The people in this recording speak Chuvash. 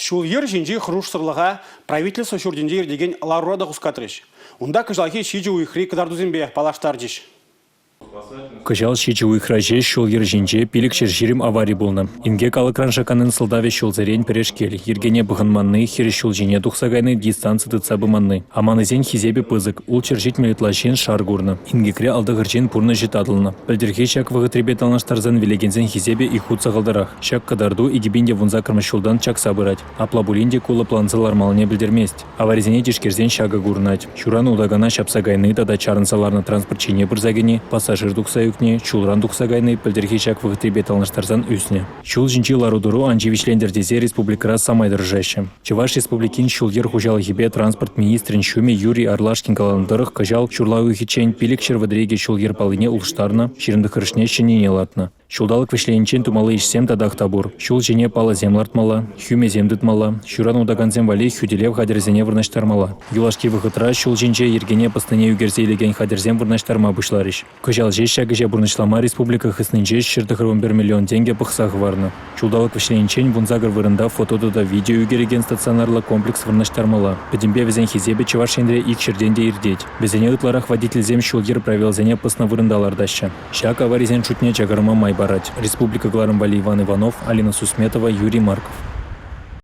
Ҫул-йӗр ҫинчи хӑрушсӑрлӑха правительство ҫуртӗнче иртекен ларура та хускатрӗҫ. Унта кӑҫалхи ҫичӗ уйӑхри кӑтартусемпе паллаштарчӗҫ. Кӑҫал ҫичӗ уйӑхра ҫеҫ ҫул-йӗр ҫинче 520 авари пулнӑ. Инкек алӑкран шакканин сӑлтавӗ ҫулсерен пӗрешкел, йӗркене пӑхӑнманни, хирӗҫ ҫул ҫине тухса кайни, дистанци тытса пыманни. Аманнисен хисепӗ пысӑк, 670 ытла ҫын шар курнӑ. Инкекре 69 ҫын пурнӑҫӗ татӑлнӑ. Пӗлтӗрхи ҫак вӑхӑтрипе танлаштарсан вилекенсен хисепӗ ик хут сахалтарах. Ҫак кӑтарту 2018 ҫултан чакса пырать. Апла пулин те ку лӑпланса лармаллине пӗлтермест. Аварисене тишкерсен ҫакӑ курӑнать. Ҫуран утакана ҫапса кайни тата чарӑнса ларнӑ транспорт ҫине пырса кӗни, пассажир тухса ӳкни, ҫулран тухса кайни пӗлтӗрхи ҫак вӑхӑтрипе танлаштарсан ӳснӗ. Ҫул ҫинчи лару-тӑру ан ҫивӗчлентӗр тесе республикӑра самай тӑрӑшаҫҫӗ. Чӑваш Республикин ҫул-йӗр хуҫалӑхӗпе транспорт министрӗн ҫумӗ Юрий Арлашкин каланӑ тӑрӑх, кӑҫал ҫурла уйӑхӗччен 532 ҫул-йӗр паллине улӑштарнӑ, 29-шне ҫӗннине лартнӑ. Ҫулталӑк вӗҫлениччен тумалли ӗҫсем татах та пур. Ҫул ҫине паллӑсем лартмалла, хӳмесем тытмалла, ҫуран утакансем валли хӳтӗлев хатӗрӗсене вырнаҫтармалла. Юлашки вӑхӑтра ҫул ҫинче йӗркене пӑснине ӳкерсе илекен хатӗрсем вырнаҫтарма пуҫларӗҫ. Кӑҫал ҫеҫ ҫак ӗҫе пурнӑҫлама республика хыснинче 191 миллион тенкӗ пӑхса хӑварнӑ. Ҫулталӑк вӗҫлениччен 18 вырӑнта фото тата видео ӳкерекен стационарлӑ комплекс вырнаҫтармалла. Пӗтӗмпе вӗсен хисепӗ Чӑваш Енре ик ҫӗртен те иртет. Вӗсене ытларах водительсем ҫул-йӗр правилисене пӑснӑ вырӑнта лартаҫҫӗ. Ҫак аварисен шутне чакарма май парать. Республика кӑларӑм валли Иван Иванов, Алина Сусметова, Юрий Марков.